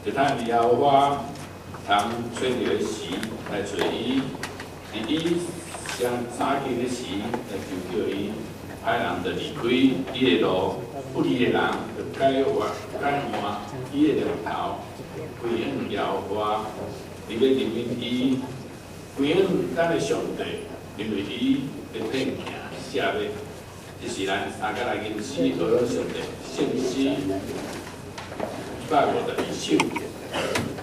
就趁耶和華通揣著的時來揣伊，佇伊上早緊的時來求叫伊。歹人就離開伊的路，不義的人就改換伊的念頭，歸向耶和華，你欲認明伊，歸向咱的上帝，因為伊會聽行赦免。這是咱三個來吟詩學上帝聖詩152首。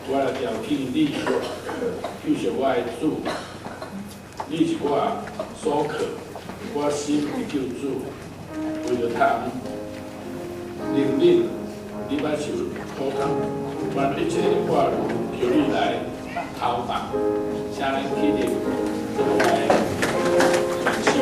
我來調戲你，救贖我的主，你是我所靠，我心的救主，為著通憐憫，你捌受苦痛，願一切的掛慮求你來擔當，請咱起立，做伙來宣誓。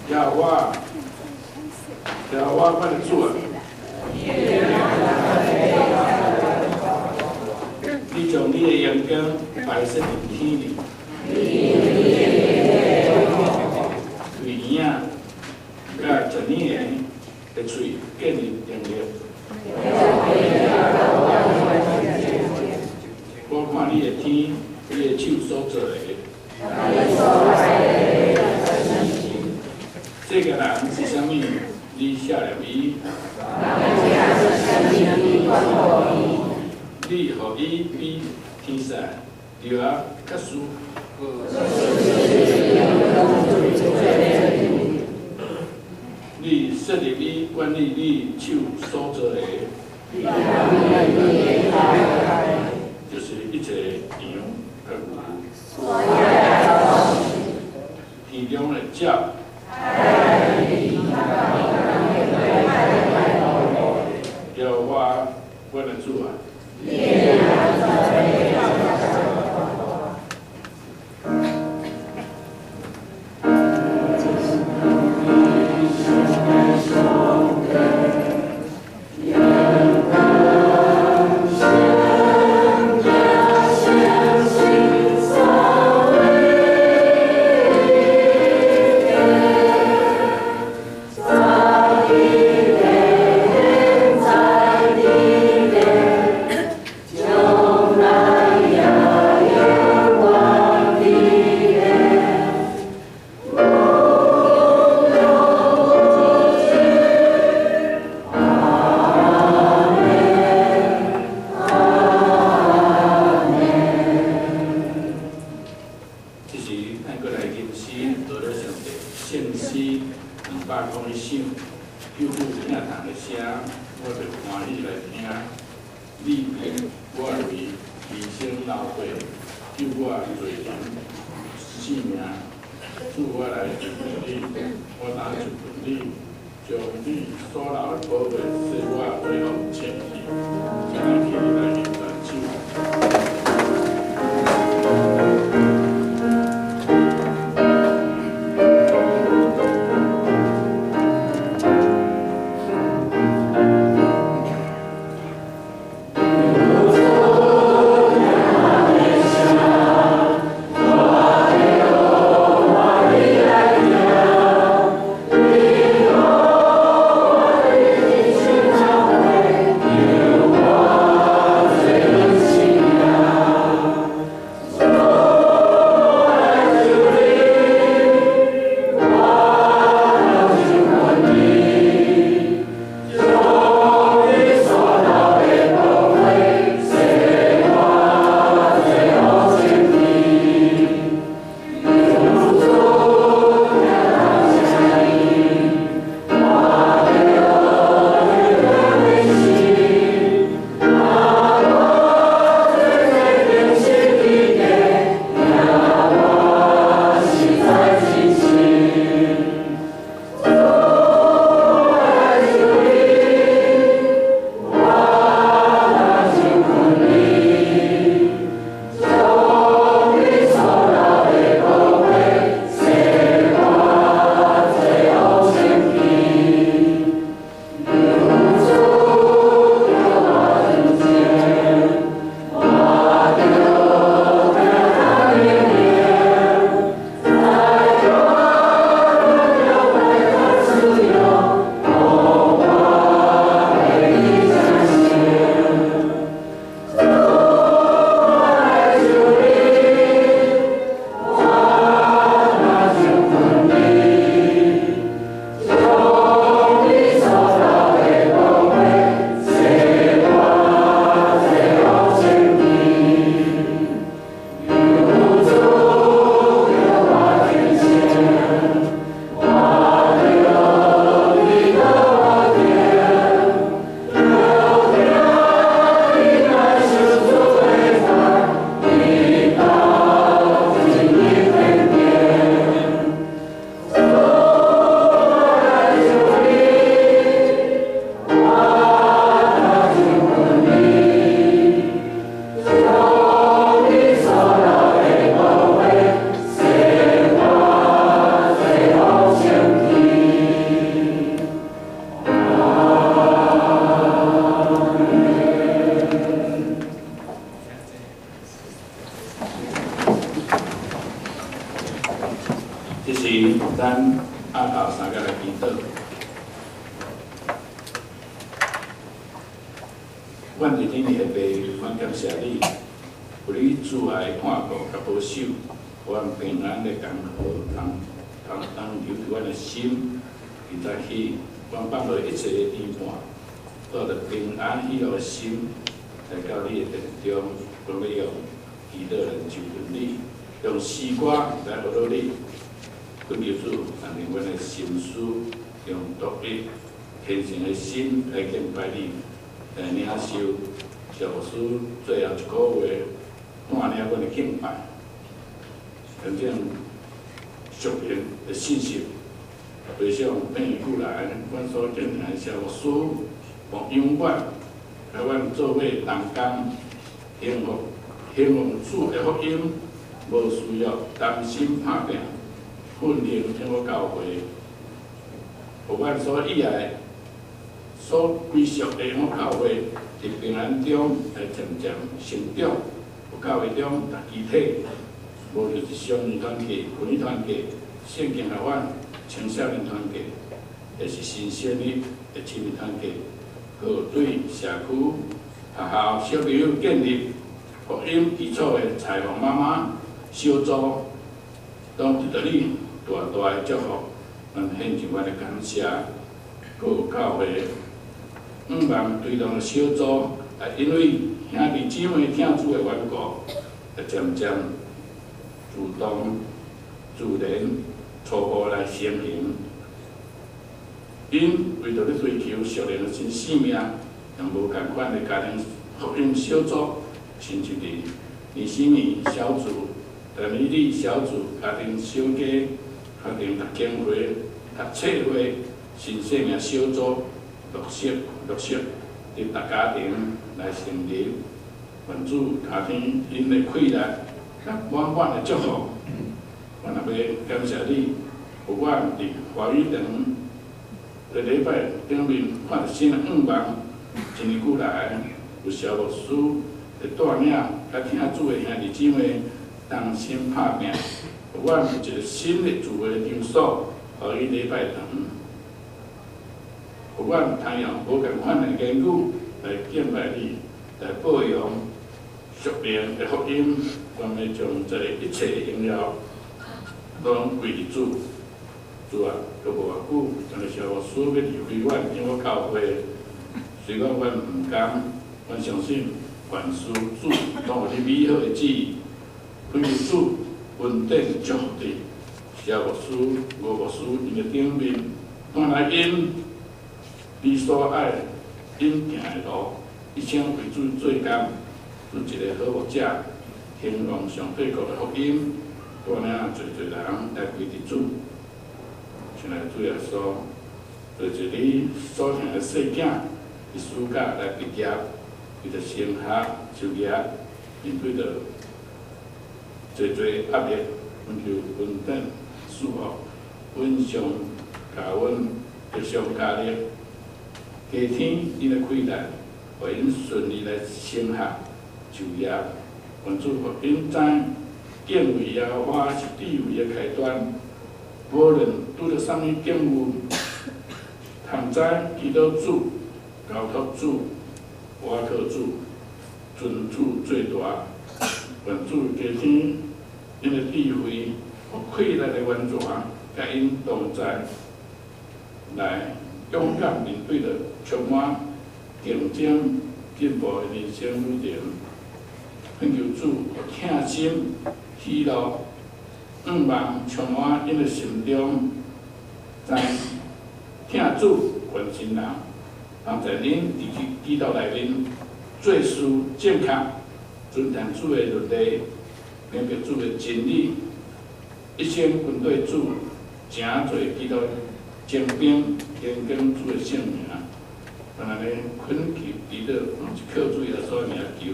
耶和華，耶和華我的主啊！你將你的榮光擺設佇天裡，為嬰仔佮食奶的的喙建立能力。我看你的天，你的手所做的。這个人是啥物？你赦了伊？你予伊比天使著仔較輸。你設立伊管理你手所做的，就是一切羊佮牛，天中的鳥，耶和華，阮的主啊！這時，咱閣來吟詩，學了上帝聖詩201首，救父疼痛的聲，我就歡喜來聽。你為我為犧牲流血，救我罪人性命。主，我來就近你，我若就近你，將你所流的寶血洗我罪惡清去。請咱起來吟讚主。我阮佇頂的父，阮感謝你，有你慈愛看顧佮保守，予阮平安的江河，通通通留佇阮的心，伊才去，阮放落一切的牽絆，帶著平安喜樂的心，來到你的殿中，阮欲用祈禱來就近你，用詩歌來學到你。懇求主，讓阮的心思用獨一虔誠的心來敬拜你，來領受小牧師最後一個月帶領阮的敬拜，真正屬靈的信息，回想變久來，阮所敬聽的小牧師牧養阮，共阮做伙同工，興旺興旺主的福音，無需要擔心拍拚，奮興天國教會，予阮所喜愛、所歸屬的天國教會，佇平安中來漸漸成長。有教會中逐肢體，無論是少年團契、婦女團契、聖經學院、青少年團契，抑是新生日的青年團契，閣對社區、學校小朋友建立福音基礎的彩虹媽媽小組，攏得著你大大的祝福，阮獻上阮的感謝。閣有教會向望推動的小組，啊，因為兄弟姊妹疼主的緣故，會漸漸自動、自然、初步來成形。𪜶為著欲追求屬靈的新生命，用無仝款的家庭福音小組，親像佇尼西米小組、但以理小組、家庭小家、家庭讀經會、讀冊會、新生命小組，陸續陸續佇逐家庭來成立，願主加添𪜶的氣力，佮滿滿的祝福。阮也欲感謝你，予阮佇華語堂的禮拜頂面看著新的向望，一年久來有蕭牧師的帶領，佮疼主的兄弟姊妹同心拍拚，予阮有一個新的聚會場所，華語禮拜堂，予阮通用無仝款的言語來敬拜你，來報揚屬靈的福音，阮欲將這一切的榮耀攏歸予主。主啊，閣無偌久，咱的蕭牧師欲離開阮天國教會，雖講阮毋甘，阮相信萬事主攏有你美好的旨意，懇求主恩典祝福佇蕭牧師、吳牧師𪜶的頂面，帶領𪜶你所愛𪜶行的路，一生為主做工，做一個好牧者，興旺上帝國的福音，帶領濟濟人來歸佇主。親愛主耶穌，做一你所疼的細囝，佇暑假來畢業，為著升學、就業，面對著濟濟壓力，阮求恩典賜福，阮上教阮得上加力，加添𪜶的氣力，予𪜶順利來升學、就業。願主予𪜶知敬畏耶和華是智慧的開端。無論拄著啥物境遇，通知祈禱主、交託主、倚靠主、尊主最大。願主加添𪜶的智慧予氣力的源泉，佮𪜶同在，來勇敢面對著充滿競爭、進步的人生旅程。懇求主予疼心、喜樂、向望充滿𪜶的心中，知疼主關心人，幫助𪜶佇基督內面做事正確，遵行主的律例，明白主的真理，一生跟綴主，成做基督精兵，榮光主的聖名。阮按呢懇求祈禱，攏是靠主耶穌的名求。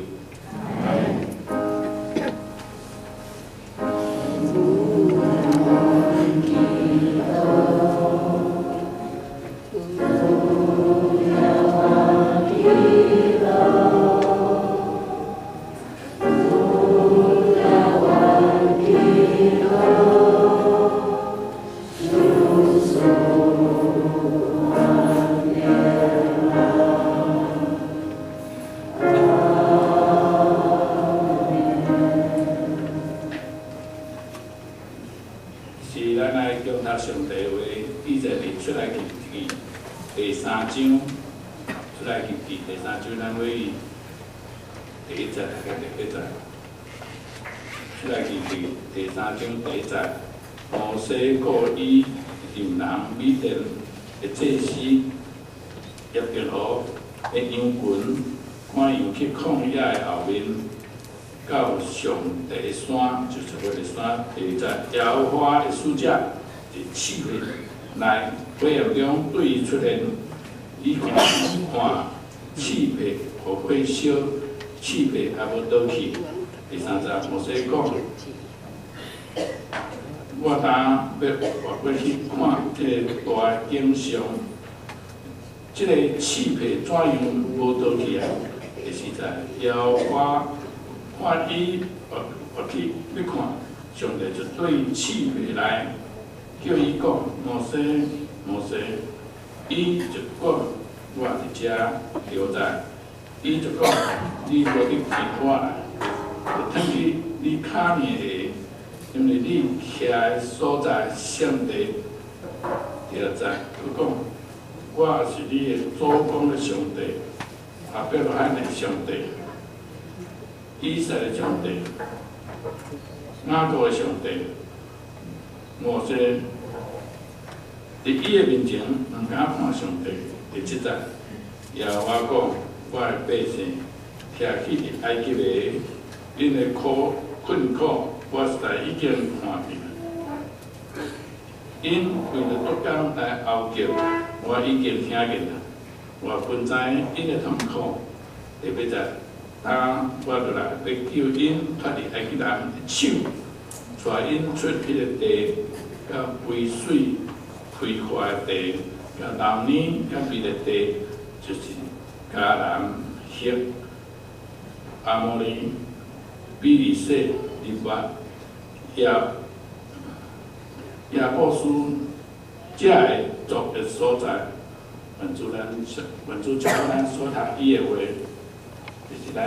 埃及記第三章，咱會第一節來到第八節。出埃及記第三章第一節，摩西僱伊丈人米甸的祭司葉忒羅的羊群趕羊去曠野的後面，到上帝的山，就是彼个山。第二節，耶和華的使者佇熾火內火焰中對伊出現，伊看看熾火予火燒，熾火猶無倒去。第三節，摩西講：我今欲活過去看這个大景象，這个熾火怎樣無倒去啊？第四節，耶和華看伊活活去欲看，上帝就對熾火內叫伊講：摩西，摩西，伊就講：我佇遮。第五節，伊就講：你無得近我來，就褪去你跤面的鞋，因為你徛的所在聖地。第六節，閣講：我是你的祖公的上帝，亞伯拉罕的上帝，以撒的上帝，雅各的上帝。摩西佇伊的面前毋敢看上帝。第七節，耶和華講：我的百姓徛去佇埃及的𪜶的苦困苦，我實在已經看見。𪜶為著督工來哀叫，我已經聽見啦。我本知𪜶的痛苦。第八節，當我就來欲救𪜶脫離埃及人的手，帶𪜶出彼个地，較肥水開闊的地，較流奶佮蜜的地，就是迦南、赫、亞摩利、比利洗、利乏、耶布斯遮个族的所在。願主咱，願主祝福咱所讀伊的話，就是咱。